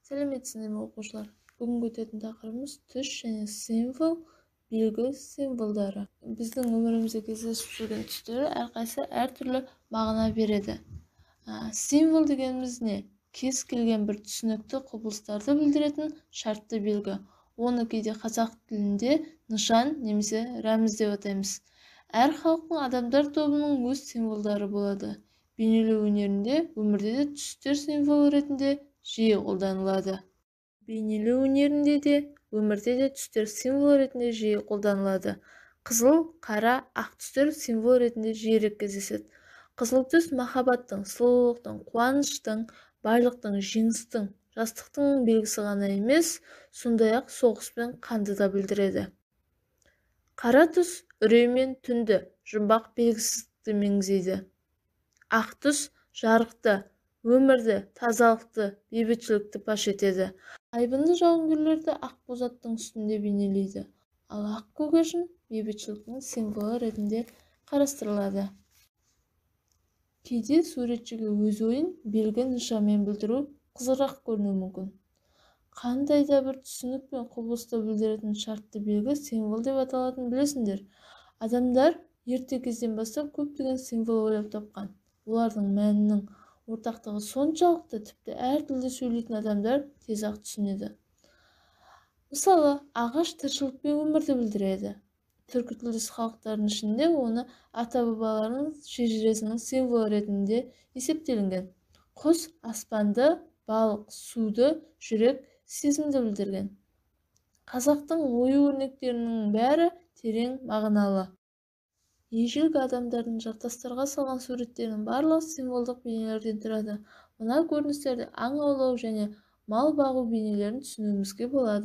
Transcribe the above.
Сәлеметсіздер ме, оқушылар! Бүгінгі өтетін тақырыбымыз: түс және символ, белгі символдары. Біздің өмірімізде кездесіп жүрген түстері әрқайсысы әртүрлі мағына береді. Символ дегеніміз не? Кез келген бір түсінікті құбылыстарды білдіретін шартты белгі. Оны кейде қазақ тілінде нышан немесе рәміз деп атаймыз. Әр халықтың, адамдар тобының өз символдары болады. Бейнелеу өнерінде, өмірде де түстер символ ретінде жиі қолданылады. Бейнелеу өнерінде де, өмірде де түстер символ ретінде жиі қолданылады. Қызыл, қара, ақ түстер символ ретінде жиірек кездеседі. Қызыл түс махаббаттың, сұлулықтың, қуаныштың, байлықтың, жеңістің, жастықтың белгісі ғана емес, сондай-ақ соғыс пен қанды да білдіреді. Қара түс үрей мен түнді, жұмбақ, белгісіздікті меңзейді. Ақ түс жарықты, өмірді, тазалықты, бейбітшілікті паш етеді. Айбынды жауынгерлерді ақ боз аттың үстінде бейнелейді. Ал ақ көгершін бейбітшіліктің символы ретінде қарастырылады. Кейде суретшіге өз ойын белгі, нышанмен білдіру қызығырақ көрінуі мүмкін. Қандай да бір түсінік пен құбылысты білдіретін шартты белгі символ деп аталатынын білесіңдер. Адамдар ерте кезден бастап көптеген символ ойлап тапқан. Олардың мәнінің ортақтығы соншалықты, тіпті әр тілде сөйлейтін адамдар тез-ақ түсінеді. Мысалы, ағаш тіршілік пен өмірді білдіреді. Түркі тілдес халықтардың ішінде оны ата-бабаларының шежіресінің символы ретінде есептелінген. Құс аспанды, балық суды, жүрек сезімді білдірген. Қазақтың ою өрнектерінің бәрі терең мағыналы. Ежелгі адамдардың жартастарға салған суреттерінің барлығы символдық бейнелерден тұрады. Мына көріністерде аң аулау және мал бағу бейнелерін түсінуімізге болады.